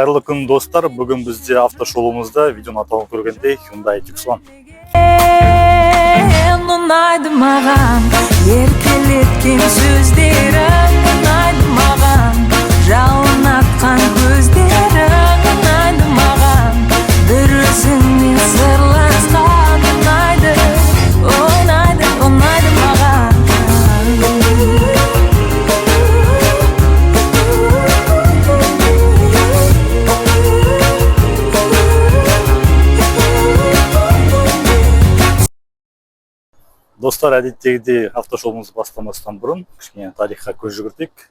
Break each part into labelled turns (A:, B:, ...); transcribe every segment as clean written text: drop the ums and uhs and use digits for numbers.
A: Қайырлы күн, достар! Бүгін бізде автошолуымызда, видеоның атауын көргендей, Hyundai Tucson.
B: Ұнайды маған еркелеткен сөздерің, ұнайды маған жалын атқан көздерің, ұнайды маған бір өзіңмен сырласқан, ұнайды, ұнайды, ұнайды маған.
A: Достар, әдеттегідей автошолуымызды бастамастан бұрын кішкене тарихқа көз жүгіртейік.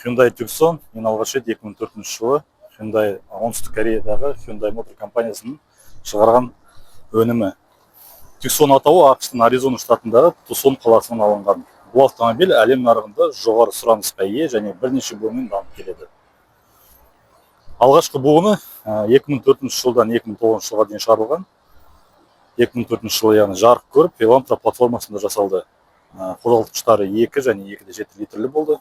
A: Hyundai Tucson ең алғаш рет 2004 жылы Hyundai, Оңтүстік Кореядағы Hyundai Motor компаниясының шығарған өнімі. Tucson атауы АҚШ-тың Аризона штатындағы Тусон қаласынан алынған. Бұл автомобиль әлем нарығында жоғары сұранысқа ие және бірнеше буынмен дамып келеді. Алғашқы буыны 2004 жылдан 2009 жылға дейін шығарылған. 2004 жылы, яғни, жарық көріп, Elantra платформасында жасалды. Қозғалтқыштары 2 және 2,7 литрлі болды.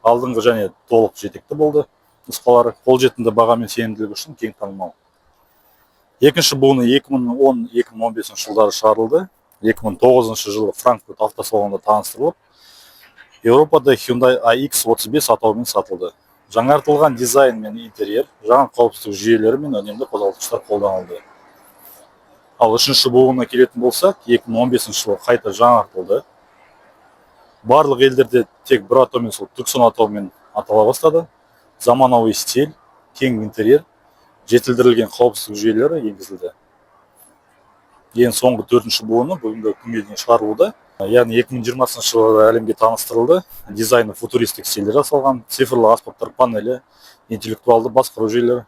A: Алдыңғы және толық жетекті болды. Нұсқалары қолжетімді баға мен сенімділігі үшін кең танымал. Екінші буыны 2010-2015 жылдары шығарылды. 2009 жылы Франкфурт автосалонында таныстырылып, Еуропада Hyundai iX35 атауымен сатылды. Жаңартылған дизайн мен интерьер, жаңа қауіпсіздік жүйелері мен үнемді қозғалтқыштар қолданылды. Ал үшінші буынына келетін болсақ, 2015 жылы қайта жаңартылды. Барлық елдерде тек бір атаумен, сол Tucson атауымен атала бастады. Заманауи стиль, кең интерьер, жетілдірілген қауіпсіздік жүйелері енгізілді. Ең соңғы төртінші буыны бүгінгі күнге дейін шығарылуда. Яғни 2020 жылы әлемге таныстырылды. Дизайны футуристік стильде жасалған, цифрлы аспаптар панелі, интеллектуалды басқару жүйелері,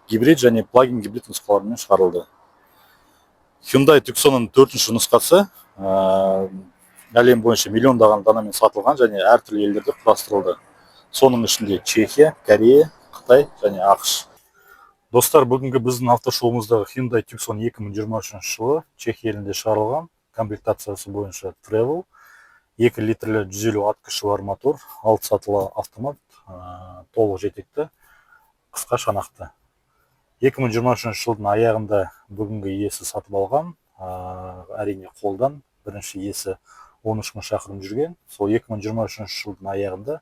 A: гибрид және плагин гибрид нұсқаларымен шығарылды. Hyundai Tucson'ның төртінші нұсқасы әлем бойынша миллиондаған данамен сатылған және әртүрлі елдерде құрастырылды. Соның ішінде Чехия, Корея, Қытай және АҚШ. Достар, бүгінгі біздің автошоуымыздағы Hyundai Tucson 2023 жылы Чехия елінде шығарылған. Комплектациясы бойынша Travel, 2 литрлі 150 ат күші бар мотор, 6 сатылы автомат, толық жетекті, қысқа шанақты. 2023 жылдың аяғында бүгінгі иесі сатып алған, әрине, қолдан. Бірінші иесі 13 мың шақырым жүрген. Сол 2023 жылдың аяғында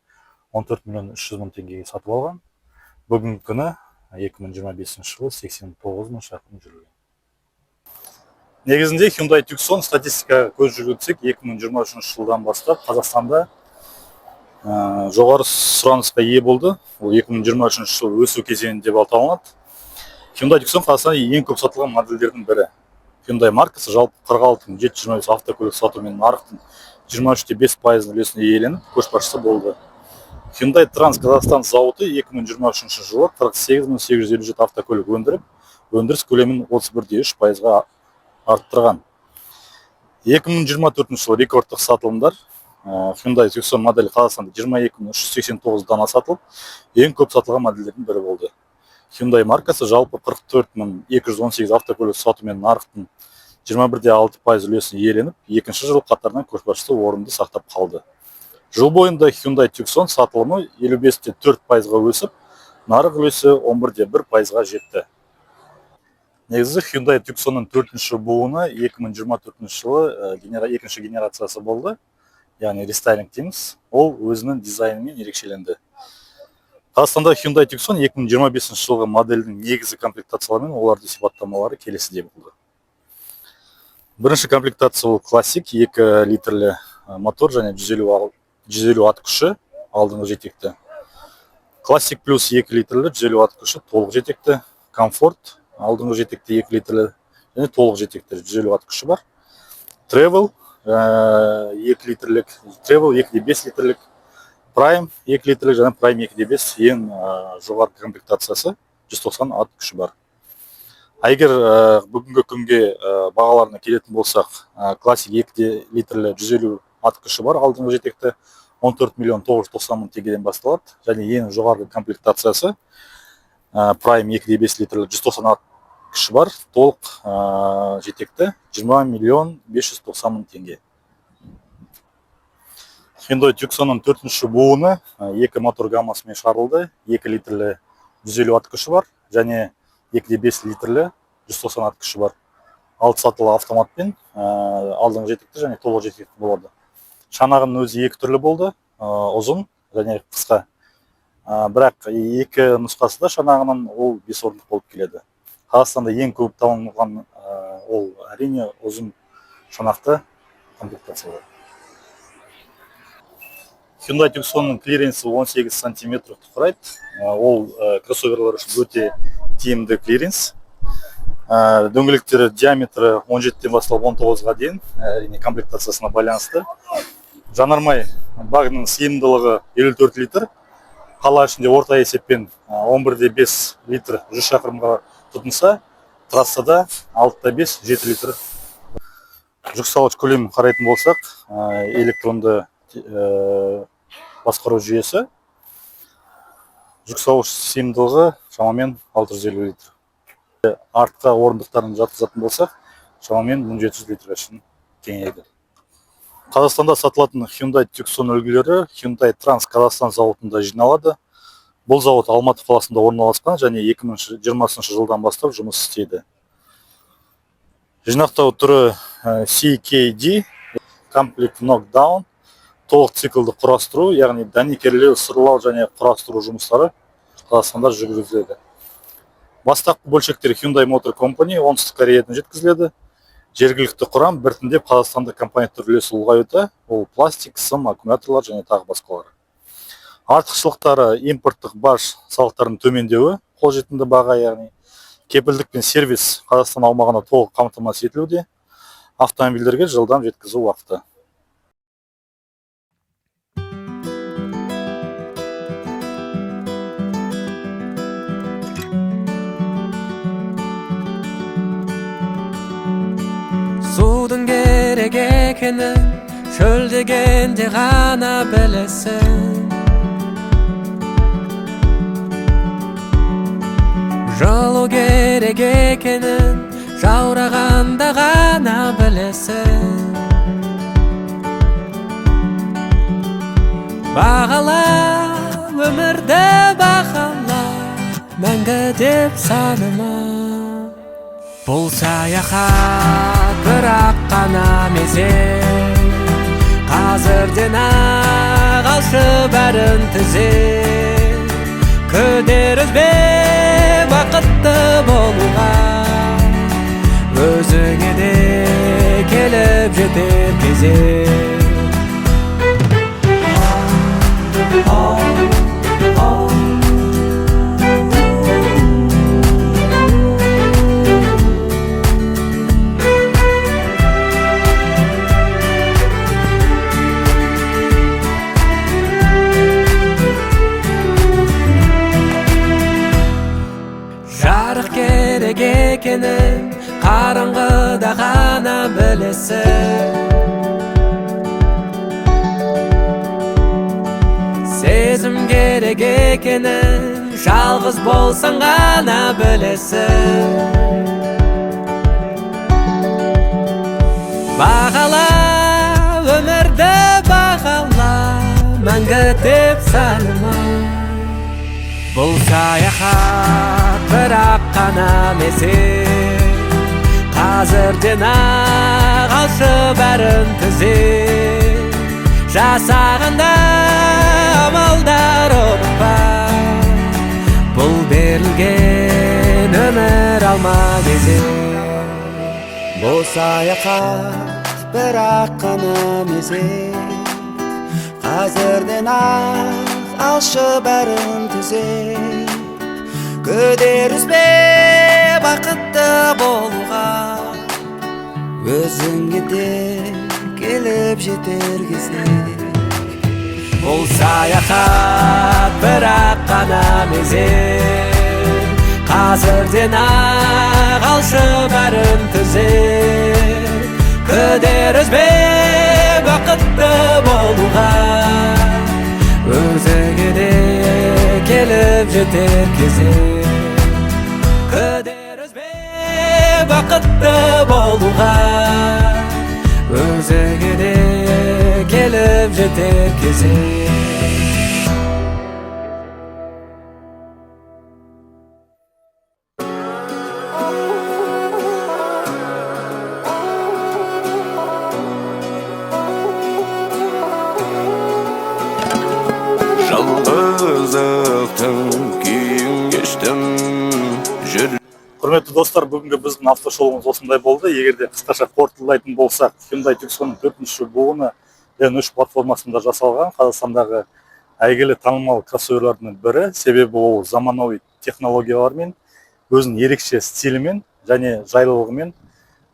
A: 14 миллион 300 мың теңгеге сатып алған. Бүгінгі күні, 2025 жылы, 89 мың шақырым жүрген. Негізінде Hyundai Tucson, статистикаға көз жүгіртсек, 2023 жылдан бастап Қазақстанда жоғары сұранысқа ие болды. Ол 2023 жыл өсу кезеңі деп аталынады. Hyundai Tucson Қазақстанда ең көп сатылған модельдердің бірі. Hyundai маркасы жалпы 46 725 автокөлік сатумен нарықтың 23,5 пайызының үлесін иеленіп, көшбасшысы болды. Hyundai Trans Қазақстан зауыты 2023 жылы 48 857 автокөлік өндіріп, өндіріс көлемін 31,3 пайызға арттырған. 2024 жылы рекордтық сатылымдар. Hyundai Tucson моделі Қазақстанда 22 389 дана сатылып, ең көп сатылған модельдердің бірі болды. Hyundai маркасы жалпы 44 218 автокөлік сатумен нарықтың 21,6 пайыз үлесін иеленіп, екінші жыл қатарынан көшбасшы орынды сақтап қалды. Жыл бойында Hyundai Tucson сатылымы 55,4 пайызға өсіп, нарық үлесі 11,1 пайызға жетті. Негізі Hyundai Tucson'ның төртінші буыны 2024 жылы екінші генерациясы болды. Яғни рестайлинг дейміз. Ол өзінің дизайнымен ерекшеленді. Қазақстанда Hyundai Tucson 2025 жылғы модельдің негізгі комплектациялары мен олардың сипаттамалары келесідей болды. Бірінші комплектация ол Classic, 2 литрлі мотор және 150 ат күші, алдыңғы жетекті. Classic Plus, 2 литрлі 150 ат күші, толық жетекті. Comfort, алдыңғы жетекті, 2 литрлі және толық жетекті, 150 ат күші бар. Travel 2 литрлік, Travel 2,5 литрлік, Prime 2 литрлік және Prime 2,5 ең жоғарғы комплектациясы, 190 ат күші бар. А егер бүгінгі күнге бағаларына келетін болсақ, Classic 2 литрлі 150 ат күші бар, алдыңғы жетекті, 14 миллион 990 мың теңгеден басталады және ең жоғарғы комплектациясы Prime 2,5 литрлі 190 ат күші бар, толық жетекті, 20 миллион 590 мың теңге. Hyundai Tucson'ның төртінші буыны екі мотор гаммасымен шығарылды. 2 литрлі 150 ат күші бар. және 2,5 литрлі 190 ат күші бар. 6 сатылы автоматпен алдыңғы жетекті және толық жетекті болады. Шанағының өзі екі түрлі болды, ұзын және қысқа. Бірақ екі нұсқасы да шанағының ол 5 орындық болып келеді. Қазақстанда ең көп танылған ол әрине ұзын шанақты комплектациялар. Hyundai Tucson'ның клиренсі 18 сантиметр құрайды. Ол кроссоверлер үшін өте тиімді клиренс. Дөңгелектері диаметрі 17-тен басталып 19-ға дейін, әрине комплектациясына байланысты. Жанармай багының сыйымдылығы 54 литр. Қала ішінде орта есеппен 11,5 литр 100 шақырымға тұтынса, трассада 6,5-7 литр. Жүк салғыш көлемін қарайтын болсақ, электронды басқару жүйесі, жүк салғыш сыйымдылығы шамамен 650 литр. Артқа орындықтарын жатқызатын болсақ, шамамен 1700 литрге шейін кеңейеді. Қазақстанда сатылатын Hyundai Tucson үлгілері Hyundai Trans Қазақстан зауытында жиналады. Бұл зауыт Алматы қаласында орналасқан және 2020 жылдан бастап жұмыс істейді. Жинақтау түрі CKD, Complete Knockdown, толық циклді құрастыру, яғни дәнекерлеу, сырлау және құрастыру жұмыстары Қазақстанда жүргізіледі. Бастапқы бөлшектер Hyundai Motor Company Оңтүстік Кореядан жеткізіледі. Жергілікті құрам біртіндеп қазақстандық компоненттер үлесі ұлғаюда, ол пластик, сым, аккумуляторлар және тағы басқалары. Артықшылықтары: импорттық баж салықтарының төмендеуі, қолжетімді баға, яғни кепілдік пен сервис Қазақстан аумағына толық қамтамасыз етілуде, автомобильдерге жылдам жеткізу уақыты.
C: Судың керек екенін шөлдегенде ғана білесің. Жылу керек екенін жаурағанда ғана білесің. Бағала өмірді, бағала, мәңгі деп санама. Бұл саяхат бірақ қана мезет, қазірден ақ алшы бәрін түзеп. Күдер үзбе бақытты болуға, өзіңе де келіп жетер кезек. Жарық керек екенін қараңғыда ғана білесің. Сезім керек екенін жалғыз болсаң ғана білесің. Бағала өмірді, бағала, мәңгі деп санама. Бұл саяхат бірақ қана мезет, қазірден ақ алшы бәрін түзеп. Жасағанда амалдар ұмытпа, бұл берілген өмір алма кезек.
D: Бұл саяхат бірақ қана мезет, қазірден ақ алшы бәрін түзеп. Күдер үзбе бақытты болуға, өзіңе де келіп жетер кезек.
C: Бұл саяхат бірақ қана мезет, қазірден ақ алшы бәрін түзеп. Күдер үзбе бақытты болуға, өзіңе де келіп жетер кезек. Күдер үзбе бақытты болуға, өзіңе де келіп жетер кезек.
E: Жалғыздықтың күйін кештім жүр.
A: Құрметті достар, бүгінгі біздің автошолымыз осындай болды. Егер де қысқаша қорытындылайтын болсақ, Hyundai Tucsonның төртінші буыны N3 платформасында жасалған, Қазақстандағы әйгілі, танымал кроссоверлердің бірі. Себебі ол заманауи технологиялармен, өзінің ерекше стилімен және жайлылығымен,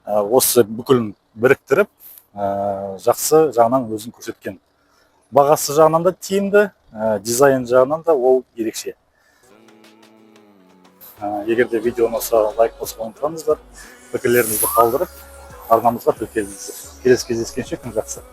A: осы бүкілін біріктіріп, жақсы жағынан өзін көрсеткен. Бағасы жағынан да тиімді, дизайн жағынан да ол ерекше. Егер де видео ұнаса, лайк басуға ұмытпаңыздар, пікірлеріңізді қалдырып, арнамызға тіркеліңіздер. Келесі кездескенше, күн жақсы.